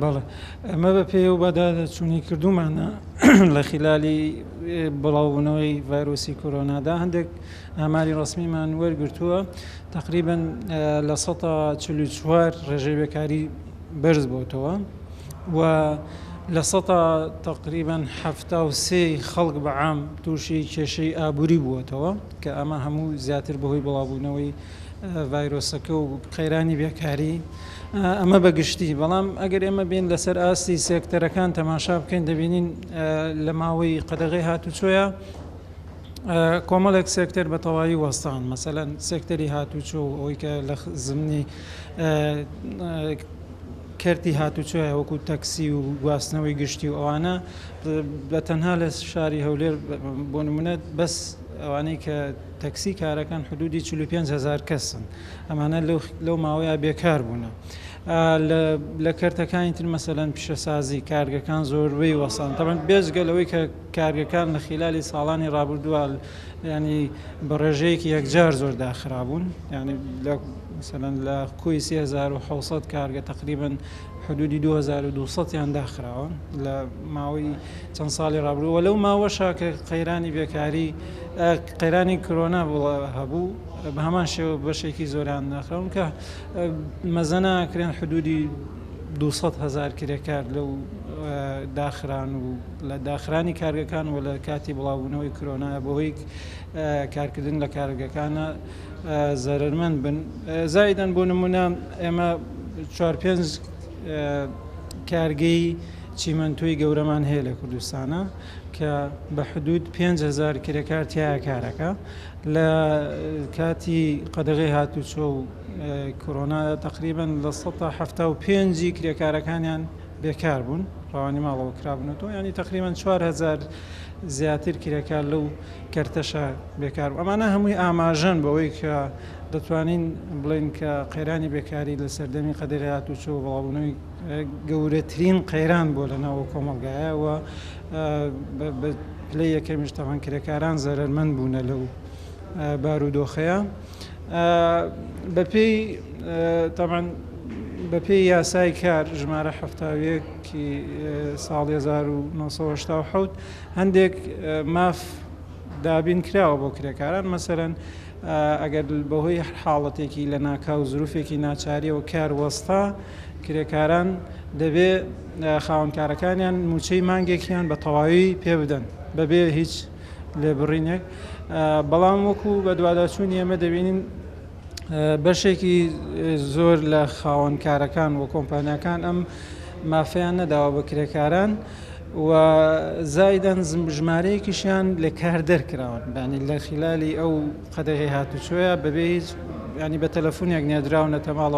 بەڵێ ئەمە بە پێی ئەو بەدواداچوونەی کردوومانە لە خلالی بڵاوبوونەوەی ڤایرۆسی کۆرۆنادا هەندێک ئاماری ڕەسمیمان وەرگرتووە تقریبا 44% ڕێژەی بێکاری بەرز بۆتەوە و تقریبا 73% خەڵک بە عام تووشی کێشەی ئابووری بووەتەوە کە ئەمە هەموو زیاتر بەهۆی بڵاوبوونەوەی ڤایرۆسەکە و قەیرانی بێکاری ئەمە بە گشتی، بەڵام ئەگەر ئێمە بێین لەسەر ئاستی سێکتەرەکان تەماشا بکەین دەبینین لە ماوەی قەدەغەی هاتوچۆیە کۆمەڵێک سێکتەر بە تەواوی وەستان، مەسەلەن سێکتەری هاتوچۆ و ئەوەی کە لە زمنی کەرتی هاتوچۆیە وەکو تەکسی و گواستنەوەی گشتی و ئەوانە بە تەنها لە شاری هەولێر بۆ نمونە بەس ئەوانەی کە تەکسی کارەکەن حدودی 45 هەزار کەسن. ئەمانە لەو ماوەیە بێکار بوونە. لە کەرتەکانی تر مەسەلەن پیشەسازی کارگەکان زۆربەی وەسان تەبەن بێجگە لەوەی کە کارگەکان لە خیلالی ساڵانی ڕابردووە ینی بە ڕێژەیەکی یەکجار زۆر داخرابوون ینی لە مەسەلەن لە کۆی 3600 کارگە تقریبا حدودی 2200 یان داخراوە لە ماوەی چەند ساڵی ڕابردوو لەو ماوەشا کە قەیرانی بێکاری قەیرانی کرۆنا هەبوو بە هەمان شێوە بەشێکی زۆریان داخراون کە مەزەنە کرێن حدودی 200 هزار کرێکار لەو داخران و لە داخرانی کارگەکان و لە کاتی بڵاوبوونەوەی کرۆنا بەهۆی کارکردن لە کارگەکانە زەرەرمەند بن زایدەن بۆ نمونە ئێمە چوار پێنج کارگەی چیمەنتۆی گەورەمان هەیە لە کوردستانە کە بە حدود 5000 کرێکار تایە کارەکە لە کاتی قەدەغەی هاتوچۆ و کۆرۆنا تقریبا 75% ی کرێکارەکانیان بێکار بوون ڕەوانی ماڵەوە کرابوونەوە ینی تقریبا 4000 زیاتر کرێکار لەو کەرتەشە بێکار بوو ئەمانە هەمووی ئاماژەن بەوەی کە دەتوانین بڵێین کە قەیرانی بێکاری لە سەردەمی قەدەغەی هاتوچۆ و بڵاوبوونەوەی گەورەترین قەیران بووە لە ناو کۆمەڵگایە و بە پلەی یەکەمیش تەوان کرێکاران زەرەرمەند بوونە لەو بارودۆخەیە بەپێی تەبعەن بەپێی یاسای کار ژمارە 71 ساڵی 1970 هەندێک ماف دابین کراوە بۆ کرێکاران مەسەرەن ئەگەر بەهۆی حاڵەتێکی لەناکاو زروفێکی ناچاریەوە کار وەستا کرێکاران دەبێ خاوەنکارەکانیان موچەی مانگێکیان بە تەواوی پێ بدەن بەبێ هیچ لێبڕینێک بەڵام وەکو بەدواداچوونی ئێمە دەبینین بەشێکی زۆر لە خاوەنکارەکان و کۆمپانیاکان ئەم مافیان نەداوە بە کرێکاران و زایدەن ژمارەیەکیشیان لە کار دەرکراون بانی لە خلالی ئەو قەدەغی هاتوچۆیە بەبێ هیچ ینی بە تەلەفۆنێک نێدراونەتە ماڵەوە.